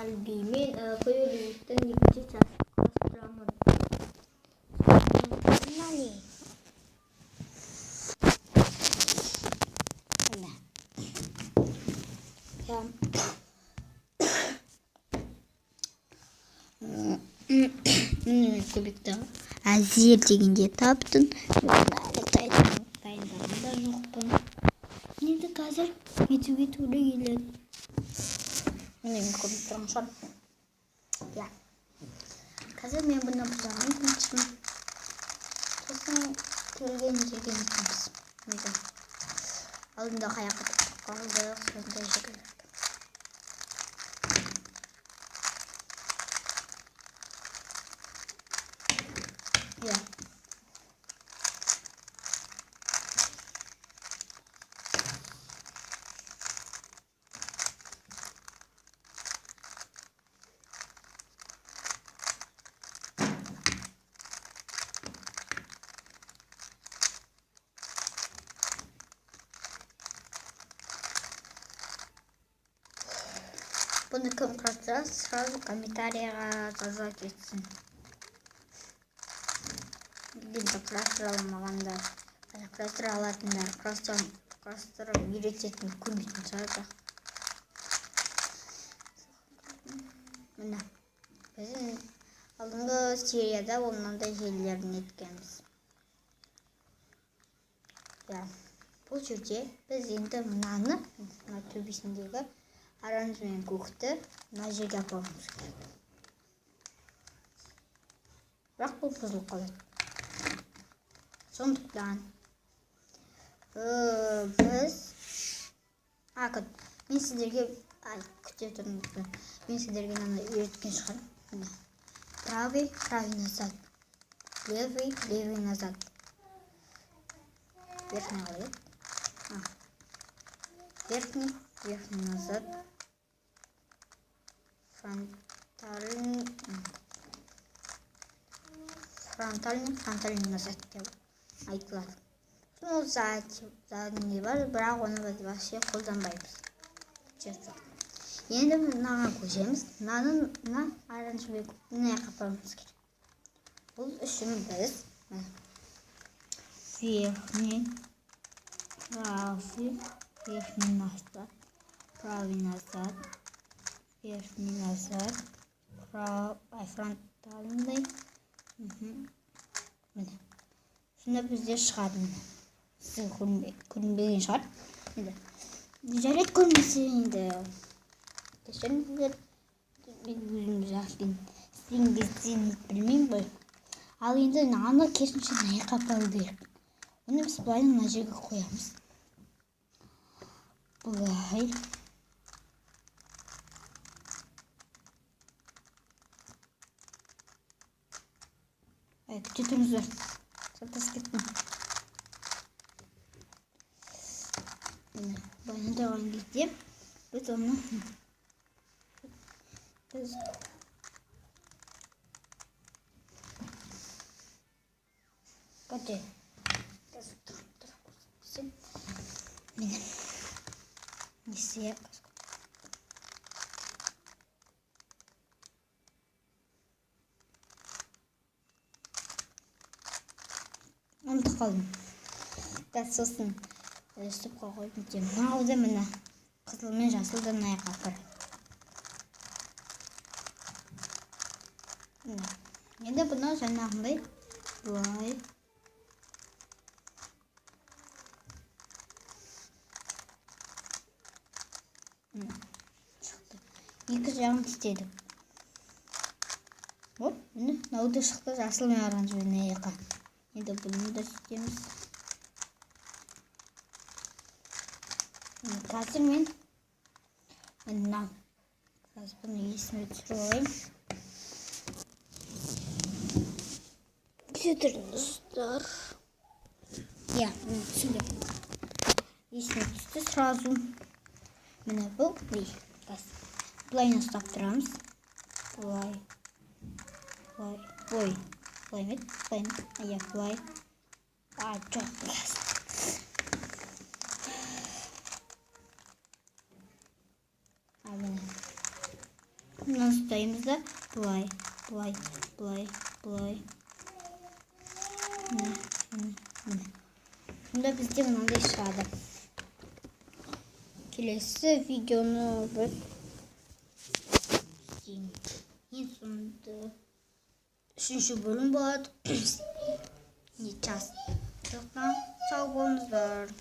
Әліпбимен Клевервудтың екінші частын құрастырамын. Погнали. Міне. Иә. Міне, мен кубикті әзер дегенде таптым. Мен әлі дайындаған да жоқпын. Енді қазір нетуге тура келеді. Міне, мен кубик тұрған шығар. Иә. Қазір мен бұны бұзамын біріншісін. Сосын келген жерге жетеміз. Енді алдында қай жаққа тоқтап қалдық, сондай жерге. Иә. Бұны кім құрастырады, сразу комментарийға жаза кетсін. Енді құрастыра алмағандар, құрастыра алатындар, құрастырып үйрететін көрмейтін шығар бірақ. Міне, біздің алдыңғы серияда ол мынандай желілерін еткенбіз. Иә, бұл жерде біз енді мынаны, мына төбесіндегі оранжевый мен көкті мына жерге апаруымыз керек. Бірақ бұл бұзылып қалады. Сондықтан біз күт, мен сіздерге күте тұрыңыздар. Мен сіздерге мынаны үйреткен шығармын. Міне. Правый, правый назад. Левый, левый назад. Верхний қалай еді? Верхний, верхний назад. Фронтальный, фронтальный, фронтальный назад деп айтылады. Ну, задний бар, бірақ оны біз вообще қолданбаймыз. Честно. Енді мынаған көшеміз. Мынаны, мына оранжевый көкті мына жаққа апаруымыз керек. Бұл үшін біз верхний, правый, верхний назад, правый назад, верхний назад, фронтальный. Міне. Сонда бізде шығады, міне. Сізге көрінбеген шығар. Енді жарайды, көрінбесе енді кешіріңіздер. Мен өзім жақсы істеген кезде білмеймін ғой. Ал енді мынаны керісінше мына жаққа апару керек. Оны біз былай мына жерге қоямыз. Былай. Ай, күте тұрыңыздар. Шатасып кеттім. Міне, былай тұрған кезде біз оны біз қате. Қазір тұрып тұрып көрсетсем. Міне. Несі ұмытып қалдым. Так, сосын стопқа қойып нетемін. Мынау да міне қызыл мен жасылды мына жаққа апарады. Міне. Енді бұны жаңағындай былай міне шықты. Екі жағын істедік. Оп, міне мынау да шықты, жасыл мен оранжевый мына жаққа. Енді бұны да істейміз. Міне, қазір мен мына қазір бұны есіме түсіріп алайын. Күте тұрыңыздар. Иә, міне түсіндім. Есіме түсті сразу. Міне бұл, ой, қазір былайынан ұстап тұрамыз. Былай. Былай. Ой, былай ма еді? Былай ма? Иә, былай. Жоқ, қазір. Міне. Мынаны ұстаймыз да, былай, былай, былай, былай. Міне, міне, міне. Сонда бізде мынандай шығады. Келесі видеоны біз істейміз. Ең соңында үшінші бөлім болады. Не час. Сау болыңыздар.